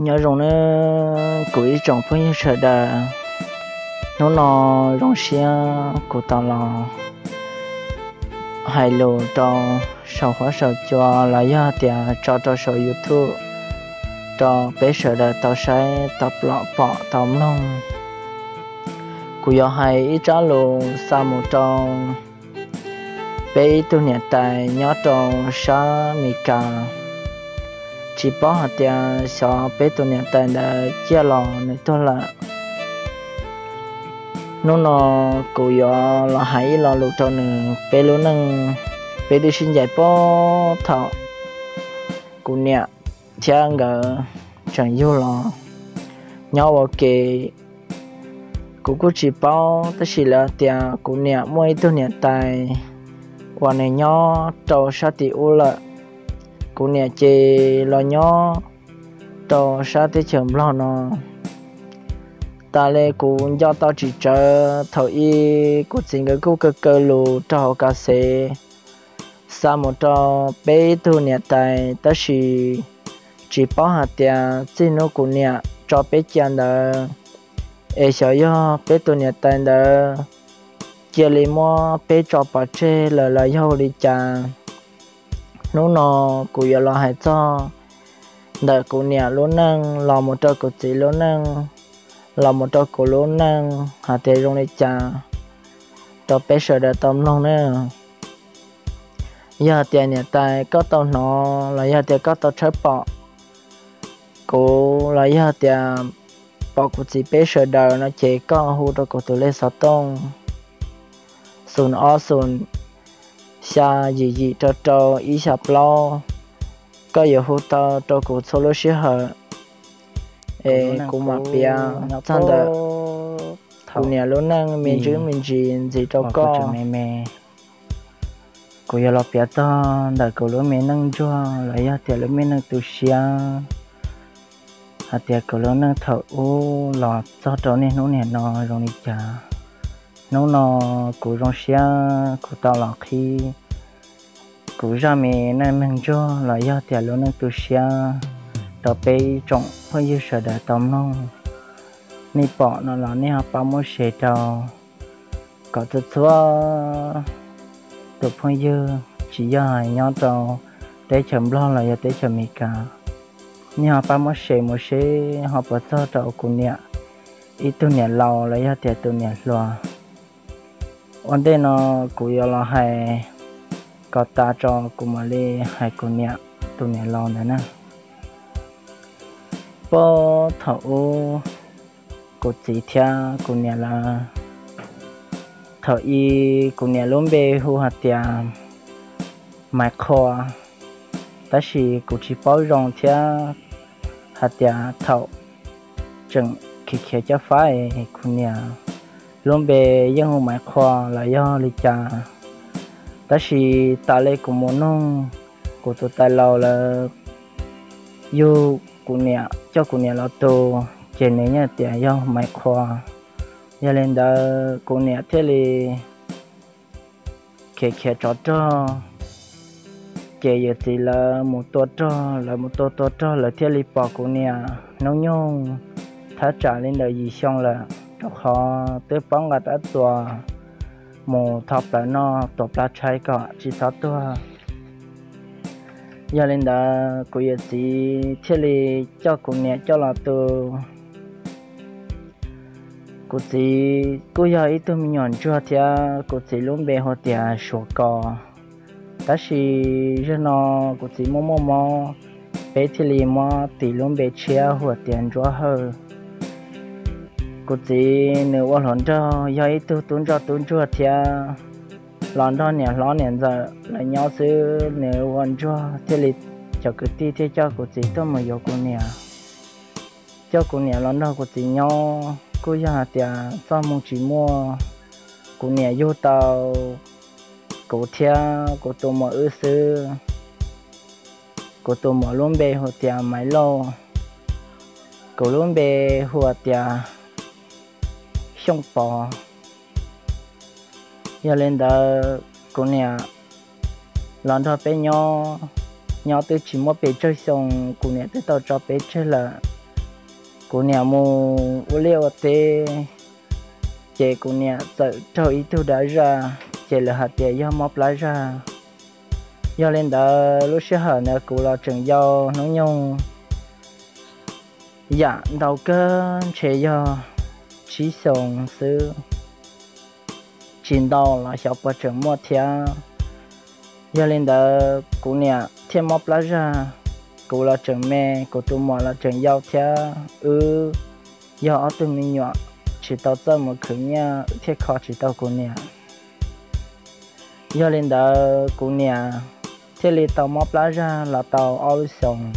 Nyob zoo nawb kuv ib tsoom phooj ywg sawv daws, hnub no zoo siab kuv tau los hais lus rau saum huab saum cua los yog tias tso rau saum YouTube rau peb sawv daws tau saib tau plom pom tau mloog. Kuv yuav hais ib tsab lus xa mus rau peb ib tug niam tais nyob rau sab Meskas. Tsis paub hais tias xyov peb tus niam tais ntawd ciaj los nws tuag lawm. Hnub no kuv yuav los hais ib lo lus rau nws. Peb lub neej, peb twb sib ncaim puag thaum kuv niam thiab nkawd tseem yug los nyob ua ke. Kuv kuj tsis paub tab sis lawv tias kuv niam muaj ib tug niam tais uas nws nyob rau sab tim ub lawm. Kuv niam ces los nyob rau sab teb chaws Nplog no. Tas li kuv nco tau tsis tsawg thaum ub kuv txiv nkawd kuj kaw kaw lus rau hauv kas xev xa mus rau peb ib tug niam tais, tab sis tsis paub hais tias txij hnub kuv niam tso peb cia ntawd es xyov yog peb tus niam tais ntawd cia li muab peb tso pov tseg lawm los yog ua li cas. Hnub no kuv yuav los hais txog ntawm kuv niam lub neej los mus rau kuv txiv lub neej los mus rau kuv lub neej hais tias zoo li cas rau peb sawv daws tau mloog na. Yog tias niam tais koj tau hnov los yog tias koj tau tshawb pom kuv los yog tias pom kuv txiv peb sawv daws no ces koj hu rau kuv tus lej xov tooj xoom ob xoom xya yim yim rau rau ib xya plaub. Koj yuav hu tau rau kuv txhua lub sij hawm es kuv mam piav txog ntawm kuv niam lub neej me ntsis me ntsis ntxiv rau koj me me. Kuv yuav los piav txog ntawm kuv lub me neej ntsuag los yog tias lub me neej tu siab hais tias kuv lub neej thaum ub los txog rau niaj hnub niam no zoo li cas. Hnub no kuv zoo siab kuv tau los qhib kuv zaj me neej neeg ntsuag los yog tias lub neej tu siab rau peb ib tsoom phooj ywg sawv daws tau mloog. Nej pom no los nej ho pab muab share rau kom txhua txhua tus phooj ywg, tsis yog hais nyob rau teb chaws Nplog los yog teb chaws Amelikas, nej ho pab muab share mus seb ho puas txog rau kuv niam ib tug niam laus los yog tias tus niam hluas. Ua ntej no kuv yuav los hais kom tas tso kuv mam li hais kuv niam tus niam laus ntawd na. Puag thaum ub kuv txiv thiab kuv niam lawv, thaum ub kuv niam lub npe hu hais tias Maiv Qhua, tab sis kuv tsis paub zoo thiab hais tias thaum tseem khiav khiav cov fab es kuv niam lub npe yeej hu Maiv Qhua los yog li cas. Tab sis tas li kuv mus nug kuv tus tais laus lawv, yug kuv niam coj kuv niam los tu, ces nws yeej tias yog Maiv Qhua. Yog li ntawd kuv niam thiaj li khiav khiav tsov rog, ces yawm txiv lawv mus tua rog, lawv mus tua tua rog lawv thiaj li pom kuv niam hnub nyoog thaj tsam li ntawm yim xyoo lawm, rau qhov twb paub nqa rab txuas mus tho plaws noj tuav plab tshaib kom tsis txhob tuag. Yog li ntawd kuv yawm txiv thiaj li coj kuv niam coj los tu. Kuv txiv kuj yog ib tug me nyuam ntsuag thiab, kuv txiv lub npe hu tias Suav Kos. Tab sis zaum no kuv txiv muaj muaj mob, peb thiaj li muab tis lub npe tshiab hu tias Ntsuab Hawj. Kuv txiv nws ua hluas nraug yog ib tug tub ntsoj tub ntsuag thiab, los nrog niam hlob niam ntxawm lawv nyob xwb, nws ua ntsuag thiaj li cov kwv tij thiaj coj kuv txiv tuaj mus yuav kuv niam. Coj kuv niam los nrog kuv txiv nyob kuj yog hais tias txoj hmoo tsis muaj. Kuv niam yug tau kuv thiab kuv tus muam wb xwb. Kuv tus muam lub npe hu tias Maiv Lauj, kuv lub npe hu tias Xyooj Pov. Yog li ntawd kuv niam los nrog peb nyob, nyob twb tsis muaj pes tsawg xyoo kuv niam twb tau tso peb tseg lawm. Kuv niam mus ua liaj ua teb, ces kuv niam txawm raug ib tug dab zaj, ces lawv hais tias yog mob plab zaj. Yog li ntawd lub sij hawm ntawd kuv los tseem yau hnub nyoog yam ntau kawg ntshe yog tsib xyoos xwb, tsis ntau los xyov puas tseem muaj thiab. Yog li ntawd kuv niam thiaj mob plab zaj, kuv los tseem me, kuv tus muam los tseem yau thiab, wb yog ob tug me nyuam tsis tau txawj mus khwv nyiaj thiaj kho tsis tau kuv niam. Yog li ntawd kuv niam thiaj li tau mob plab zaj los tau ob lub xyoos.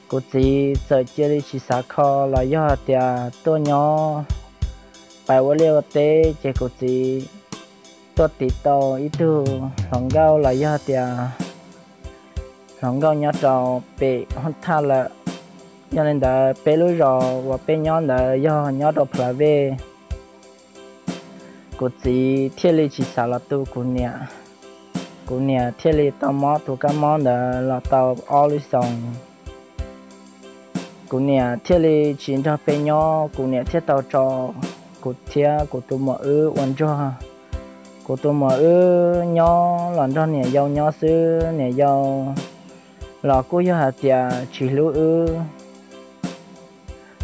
Kuv txiv txawm cia li tsis xav kho los yog tias tuaj nyob, pais ua liaj ua teb, ces kuv txiv tuaj tiv tau ib tug hluas nkauj los yog tias hluas nkauj nyob rau pem hoob thaj lawm. Yog li ntawd peb lub zos uas peb nyob ntawd yog nyob rau Pha La Vej. Kuv txiv thiaj li tsis xav los tu kuv niam, kuv niam thiaj li tau mob tus kab mob ntawd los tau ob lub xyoos. Kuv niam thiaj li tsis nrog peb nyob, kuv niam thiaj tau tso kuv thiab kuv tus muam wb ua ntsuag. Kuv tus muam wb nyob los nrog niam yau nyob xwb, niam yau los kuj yog hais tias tsis hlub wb,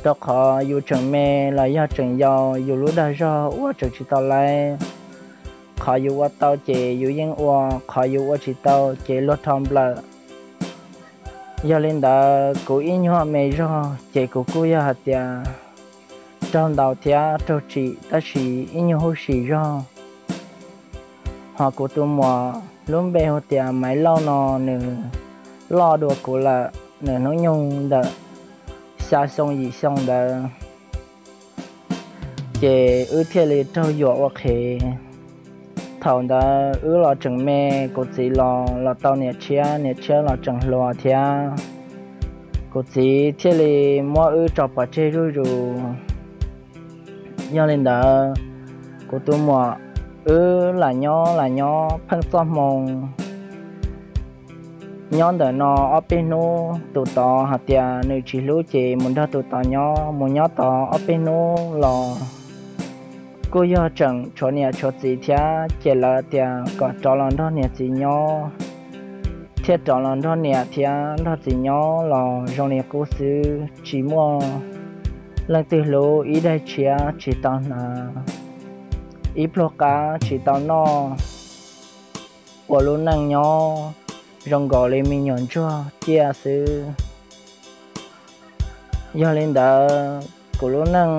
rau qhov yus tseem me los yog tseem yau, yus lub dag zog ua tseem tsis tau laib. Qhov yus ua tau ces yus yeej ua, qhov yus ua tsis tau ces luag rho nplawm. Yog li ntawd kuv ib nyuag me zog ces kuv kuj yog hais tias raug ntaus thiab raug tsim, tab sis ib nyuag huv si zog. Ho kuv tus muam lub npe hu tias Maiv Lauj no, nws loj dua kuv lawm, nws hnub nyoog ntawm xya xyoo yim xyoo ntawd, ces wb thiaj li raug yuam ua qhev. Thaum ntawd wb los tseem me, kuv txiv los los tau niam tshiab, niam tshiab los tseem hluas thiab, kuv txiv thiaj li muab wb tso pov tseg zuj zus. Yog li ntawd, kuv tus muam wb lam nyob lam nyob pheej txoj hmoo, nyob ntawm no ob peb hnub, tus tod hais tias nws tsis hlub ces mus nrog tus tod nyob, mus nyob tod ob peb hnub los kuj yog tseem tshuav niam tshuav txiv thiab, ces lawv tias kom rov los nrog niam txiv nyob, thiaj rov los nrog niam thiab nrog txiv nyob los zoo li qub xwb, tsis muaj leej twg hlub, ib daim tshiab tsis tau hnav, ib pluag qab tsis tau noj, ua lub neej nyob zoo nkaus li me nyuam ntsuag ciaj xwb. Yog li ntawd, kuv lub neej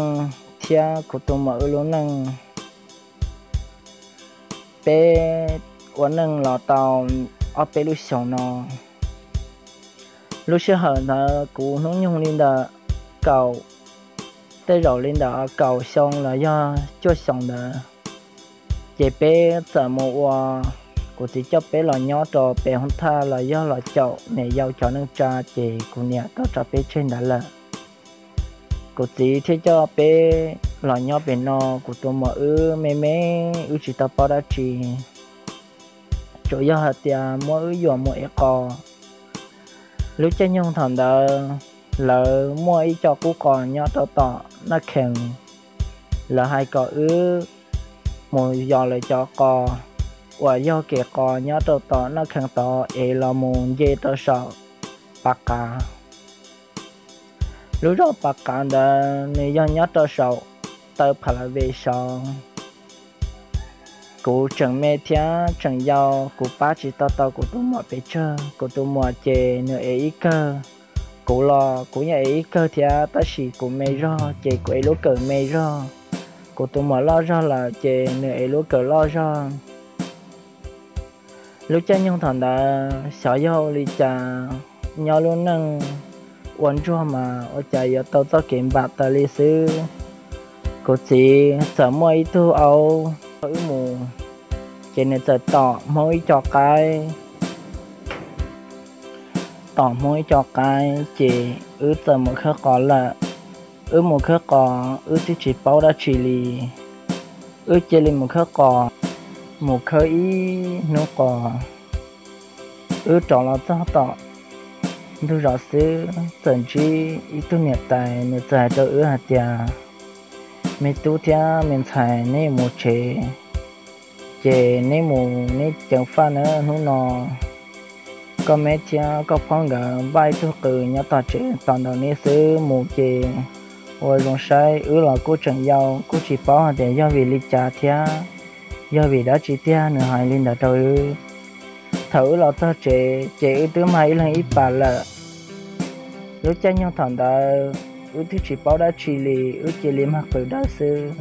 thiab kuv tus muam wb lub neej, peb ua neej los tau ob peb lub xyoos no. Lub sij hawm ntawd kuv hnub nyoog li ntawm kaum, tej zaum li ntawm kaum xyoo los yog cuaj xyoos ntawd, ces peb txawm mus ua, kuv txiv coj peb los nyob rau pem hoob thaj los yog los caum niam yau cov neej tsa, ces kuv niam tau tso peb tseg ntawd lawm. Kuv txiv thiaj coj peb los nyob pem no, kuv tus muam wb me me, wb tsis tau paub dab tsi, tsuas yog hais tias muab wb yuam mus ev qos. Lub caij nyoog thaum ntawd, lawv muaj ib co qub qos nyob rau tom Naj Khees, lawv hais kom wb mus yos lawv cov qos uas yog kev qos nyob rau tom Naj Khees tod es los mus nce rau saum Pas Qav. Lub zos Pas Qav ntawd nws yog nyob rau saum taw Pha La Ve saud. Kuv tseem me thiab tseem yau, kuv pab tsis tau tau kuv tus muam pes tsawg. Kuv tus muam ces nws ev ib kawg, kuv los kuv yeej ev ib kawg thiab, tab sis kuv me zog ces kuv ev lub kawm me zog. Kuv tus muam loj zog lawm ces nws ev lub kawm loj zog. Lub caij nyoog thaum ntawd xyov yog ua li cas, nyob lub neej ua ntsuag mas ua cas yuav tau txoj kev npam tas li xwb. Kuv txiv txawm muaj ib tug aub wb mus, ces nws txawm tom Hmoob ib co qaib. Tom Hmoob ib co qaib ces wb txawm mus khawb qos lawm. Wb mus khawb qos wb twb tsis paub dab tsi li, wb cia li mus khawb qos. Mus khawb ib hnub qos, wb rov los txog tom ntug zos xwb, txawm ntsib ib tug niam tais, nws txawm hais rau wb hais tias, me tub thiab me ntxhais, neb mus tsev, ces neb mus neb ceev faj na. Hnub no koj me thiab koj phob nkawd npaj ib tug qws nyob tom tsev tos ntaus neb xwb, mus ces ua zoo saib. Wb los kuj tseem yau, kuj tsis paub hais tias yog vim li cas thiab yog vim dab tsi tiag nws hais li ntawd rau wb. Thaum wb los txog tsev ces wb twb mag ib leeg ib pas lawm. Lub caij nyoog thaum ntawd wb twb tsis paub dab tsi li, wb cia li mag qws dawb xwb.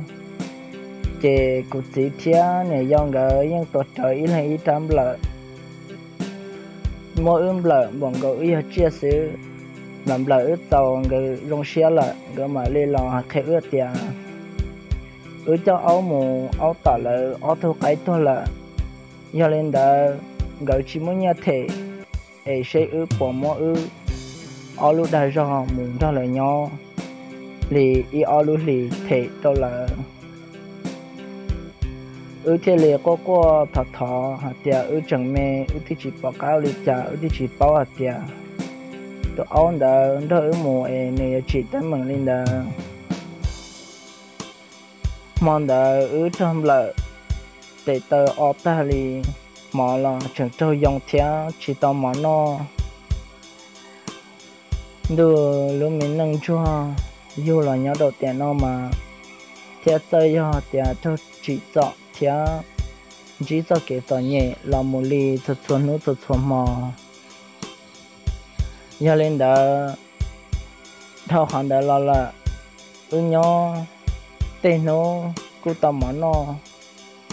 Ces kuv txiv thiab niam yau nkawd yeej tuav rawv ib leeg ib rab nplawm, muab wb nplawm npaum nkaus wb yog tsiaj xwb. Nplawm nplawm wb txaus nkawd zoo siab lawm, nkawd mam li los qhia wb tias wb coj aub mus, aub tom lawv ob tug qaib tuag lawm. Yog li ntawd nkawd tsis muaj nyiaj them, es seb wb puas muab wb ob lub dag zog mus nrog lawv nyob li ib ob lub hlis them rau lawv. Wb thiaj li quaj quaj thov thov hais tias wb tseem me, wb twb tsis pom qab ua li cas, wb twb tsis paub hais tias tus aub ntawd nrog wb mus es nws yuav tsim teeb meem li ntawd. Hmo ntawd wb raug nplawm tes taw o tag li, mov los tseem raug yoo thiab tsis tau mov noj. Ntuj, lub me neej ntsuag yug los nyob rau tiam no mas thiab txawj yog tias raug tsim txom thiab ntsib txoj kev txom nyem los mus li txhua txhua hnub txhua txhua hmo. Yog li ntawd, dhau qhov ntawd los lawm, wb nyob tej hnub kuj tau mov noj,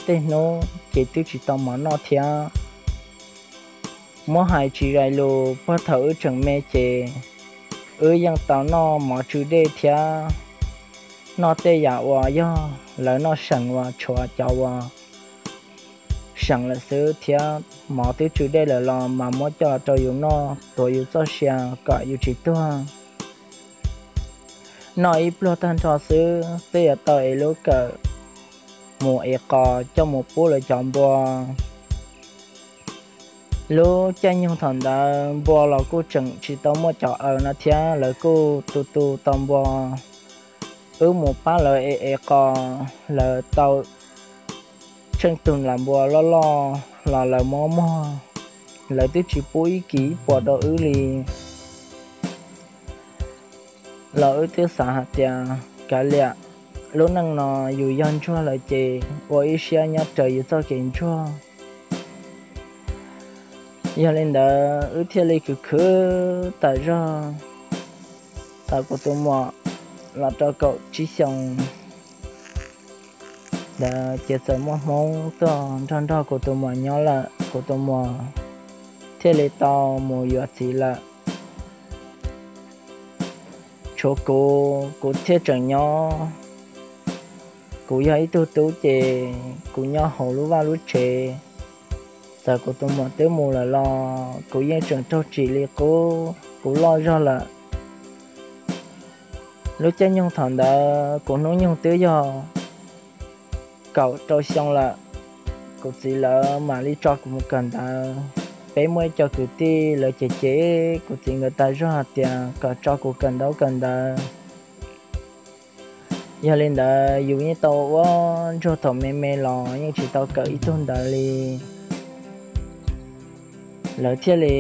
tej hnub ces twb tsis tau mov noj thiab. Muab hais tsis zais lus, puag thaum wb tseem me ces wb yeej tau noj mov tsw dej thiab noj tej yam uas yog lawv noj seem uas tshuav cov uas seem lawm xwb thiab. Mov twb tsw dej lawm los mas muab coj los rau yus noj tuav yus txoj sia kom yus tsis tuag. Noj ib pluag tag nrho xwb twb yuav tau ev lub kawm mus ev qos coj mus pub lawv cov npua. Lub caij nyoog thaum ntawd npua los kuj tseem tsis tau muaj cov aws no thiab, lawv kuj tu tu tau npua. Wb mus pab lawv ev ev qos, lawv tau tsheej tug lam npua loj loj los lawv muab muag, lawv twb tsis pub ib kis ib puas rau wb li. Los wb twb xav hais tias kav liam, lub neej no yus yog ntsuag lawm ces ua ib siab nyob raws yus txoj kev ntsuag. Yog li ntawd wb thiaj li khwv khwv tas zog, thaum kuv tus muam los rau kaum tsib xyoos ntawd ces txawm muaj Hmoob tuaj nrog nrog kuv tus muam nyob lawm, kuv tus muam thiaj li tau mus yuav txiv lawm. Tshuav kuv, kuv thiaj tseem nyob. Kuv yog ib tug tub ces kuv nyob hauv lub vaj lub tsev. Txawm kuv tus muam twb mus lawm los kuv yeej tseem raug tsim li qub, kuv loj zog lawm. Lub caij nyoog thaum ntawd kuv hnub nyoog twb yog kaum rau xyoo lawm. Kuv txiv lawv mam li tso kuv mus kawm ntawv. Peb muaj ib co kwv tij lawv cem cem kuv txiv nkawd tas zog hais tias kom tso kuv kawm ntaub kawm ntawv. Yog li ntawd yus yeej tau ua ntsuag thaum me me los yeej tsis tau kawm ib tug ntawv li. Lawv thiaj li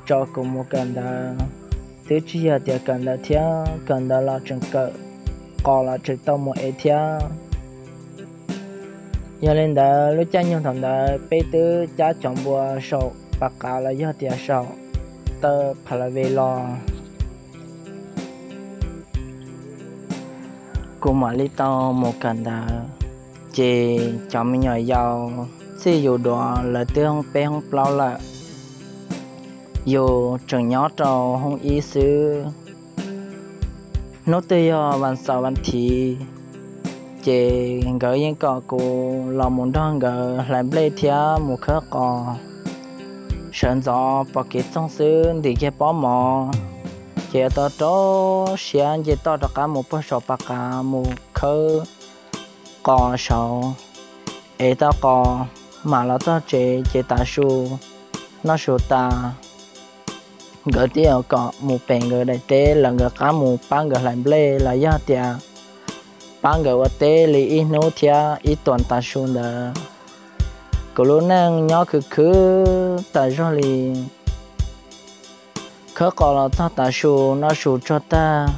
tso kuv mus kawm ntawv. Twb tsis yog tias kawm ntawv thiab, kawm ntawv los tseem kawm, qos los tseem tau mus ev thiab. Yog li ntawd lub caij nyoog thaum ntawd peb twb cab cov npua saum pas qav los yog tias saum taw pha la ve los. Kuv mam li tau mus kawm ntawv, ces cov me nyuam yaus txij yus duav lawv twb hoob peb hoob plaub lawm. Yus tseem nyob rau hoob ib xwb. Hnub twg yog vas xaum vas thiv, ces nkawd yeej kom kuv los mus nrog nkawd hlais nplej thiab mus khawb qos. Sawv ntxov pom kev txoog xwb ntim kiag pob mov, ces yuav tau rau siab nce toj rov qab mus puag saum pas qav mus khawb qos saud. Ev tau qos mam los txog tsev ces tav su, noj su tas, nkawd twb yuav kom mus pem nkawd daim teb lawm, nkawd rov qab mus pab nkawd hlais nplej los yog tias pab nkawd ua teb li ib hnub thiab ib tuas tav su ntawd. Kuv lub neej nyob khwv khwv tas zog li. Khawb qos los txog tav su, noj su tsuag tag,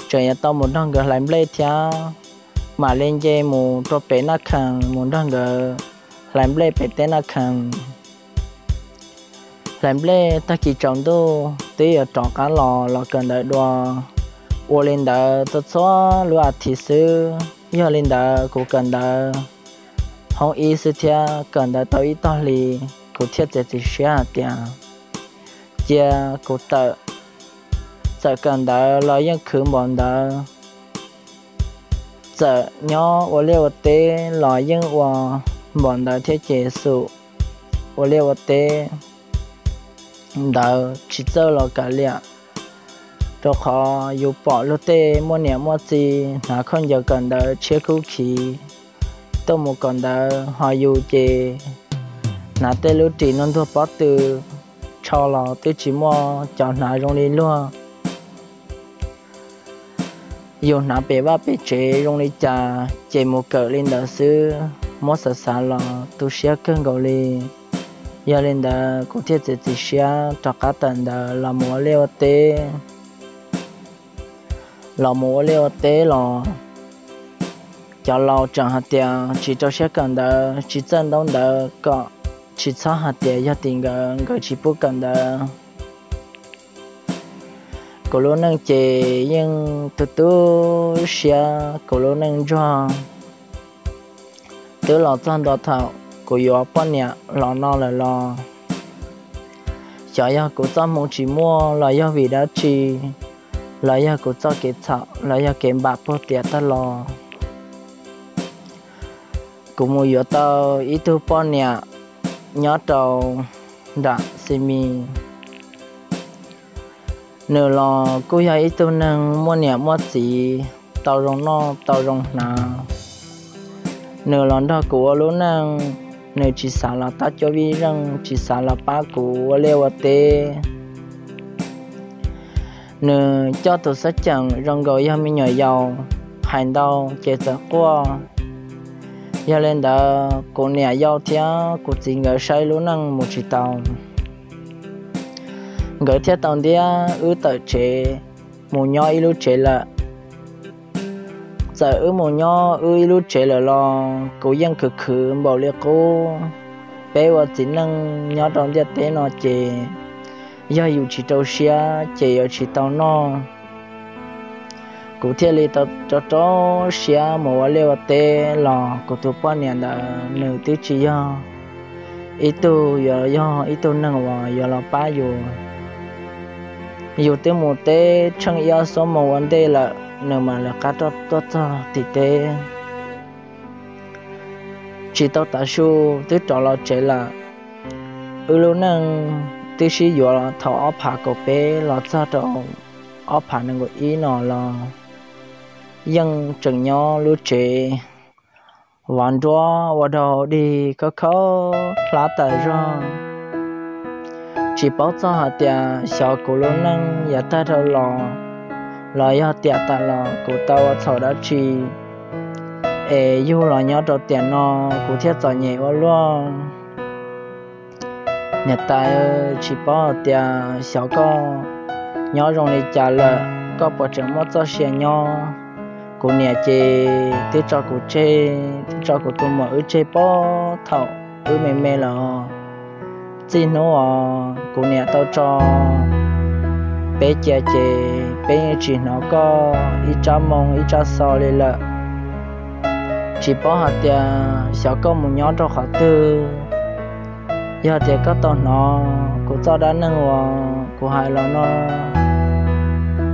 tseem yuav tau mus nrog nkawd hlais nplej thiab. Mam li nce mus rau pem Naj Khees mus nrog nkawd hlais nplej pem teb Naj Khees. Hlais nplej tag kis tsaus ntuj twb yuav rov qab los, los kawm ntawv dua. Ua li ntawd txhua txhua lub as thiv xwb. Yog li ntawd kuv kawm ntawv hoob ib xwb thiab, kawm ntawv tau ib tog hli, kuv thiaj txiav txim siab hais tias cia kuv tawm. Txawm kawm ntawv los yeej khwv npaum ntawd, txawm nyob ua liaj ua teb los yeej ua npaum ntawd thiab ces xum ua liaj ua teb ntawd tsis txawj los kav liam, rau qhov yus pom luag tej muaj niam muaj txiv hnav khaub ncaws kawm ntawv tshiab kub khiv tuaj mus kawm ntawv, ho yus ces hnav tej lub ris noj ntuag pob tw, tsho los twb tsis muaj cov hnav zoo li luag. Yus hnav pem vaj pem tsev zoo li cas ces mus kawm li ntawd xwb, muab xav xav los tu siab kawg nkaus li. Yog li ntawd kuv thiaj txiav txim siab rov qab tawm ntawd los mus ua liaj ua teb. Los mus ua liaj ua teb los cov laus tseem hais tias tsis rau siab kawm ntawv, tsis txawj ntaub ntawv, kom tsis txhob hais tias yog tim nkawd, nkawd tsis pub kawm ntawv. Kuv lub neej ces yeej tu tu siab, kuv lub neej ntsuag twb los txog ntua thaum kuv yuav poj niam los no lawm los, xyov yog kuv txoj hmoo tsis muaj los yog vim dab tsi, los yog kuv txoj kev txhaum los yog kev npam puag tiam tag los, kuv mus yuav tau ib tug poj niam nyob rau nram Xi Mis. Nws los kuj yog ib tug neeg muaj niam muaj txiv, tau zoo noj tau zoo hnav. Nws los nrog kuv ua lub neej, nws tsis xav los tab cuab vij zeej, tsis xav los pab kuv ua liaj ua teb. Nws coj tus xab ceem zoo nkaus yog me nyuam yaus, hais ntau ces txawm quaj. Yog li ntawd kuv niam yau thiab kuv txiv nkawd saib lub neej mus tsis tau, nkawd thiaj tau ntiab wb tawm tsev mus nyob ib lub tsev lawm. Txawm wb mus nyob wb ib lub tsev lawm los kuv yeej khwv khwv npaum li qub. Peb ua txiv neej nyob rau ntiaj teb no ces yog yus tsis rau siab ces yuav tsis tau noj. Kuv thiaj li rau rau siab mus ua liaj ua teb los kuv tus poj niam ntawd nws twb tsis yog ib tug yuav yog ib tug neeg uas yuav los pab yus. Yus twb mus teb tsheej ib ob xuab moos ua ntej lawm nws mam li rov qab tuaj txog tim teb. Tsis tau tav su twb rov los tsev lawm. Wb lub neej twb sib yuav thaum ob phav kaum peb los txog rau ob phav nees nkaum ib no los yeej tseem nyob lub tsev vov nruab ua dog dig khaub khaub hlab tas zog. Tsis paub txog hais tias xyov kuv lub neej yav tag dhau los, los yog tiam tas los kuv tau ua txhaum dab tsi es yug los nyob rau tiam no kuv thiaj txom nyem ua luaj. Niam tais, tsis paub hais tias xyov koj nyob zoo li cas lawm, koj puas tseem muaj txoj sia nyob? Kuv niam ces twb tso kuv tseg, twb tso kuv tus muam wb tseg puag thaum wb me me lawm. Txij hnub uas kuv niam tau tso peb cia ces peb yeej tsis hnov koj ib tsab moo ib tsab xov li lawm. Tsis paub hais tias xyov koj mus nyob rau qhov twg. Yog tias koj tau hnov kuv txoj dab neeg uas kuv hais los no,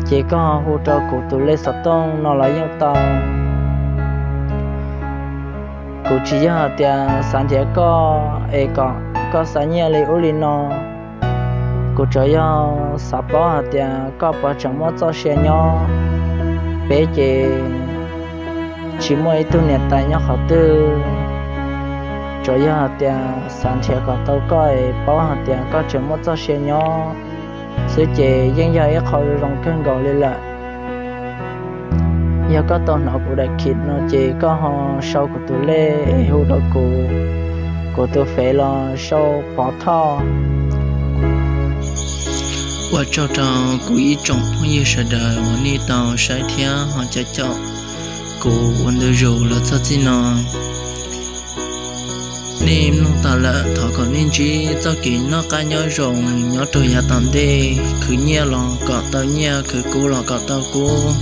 ces koj hu rau kuv tus lej xov tooj no los yeej tau. Kuv tsis yog hais tias xav nrhiav koj es kom koj xa nyiaj li ub li no. Kuv tsuas yog xav paub hais tias koj puas tseem muaj txoj sia nyob. Peb ces tsis muaj ib tug niam tais nyob qhov twg. Tsuas yog hais tias xav nrhiav kom tau koj es paub hais tias koj tseem muaj txoj sia nyob. xwb ces yeej yog ib qho zoo kawg nkaus li lawm. Yog koj tau hnov kuv daim khiv no ces koj ho sau kuv tus lej es hu rau kuv, kuv tus fev los sau Pov Thoj. Ua tsaug rau kuv ib tsoom phooj ywg sawv daws uas nej tau saib thiab ho caum kuv ua ntu zus los txog txij no. Nej mloog tas lawm thov kom nej ntsib txoj kev noj qab nyob zoo nyob rau yav tom ntej, khwv nyiaj los kom tau nyiaj, khwv kub los kom tau kub.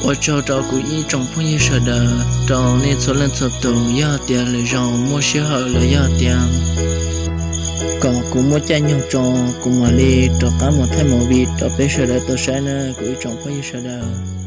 Ua tsaug rau kuv ib tsoom phooj ywg sawv daws, rau nej txhua leej txhua tus, yog tias lwm zaus muaj sij hawm los yog tias kom kuv muaj caij nyoog tso, kuv mam li rov qab mus thaij movie rau peb sawv daws tau saib na kuv ib tsoom phooj ywg sawv daws.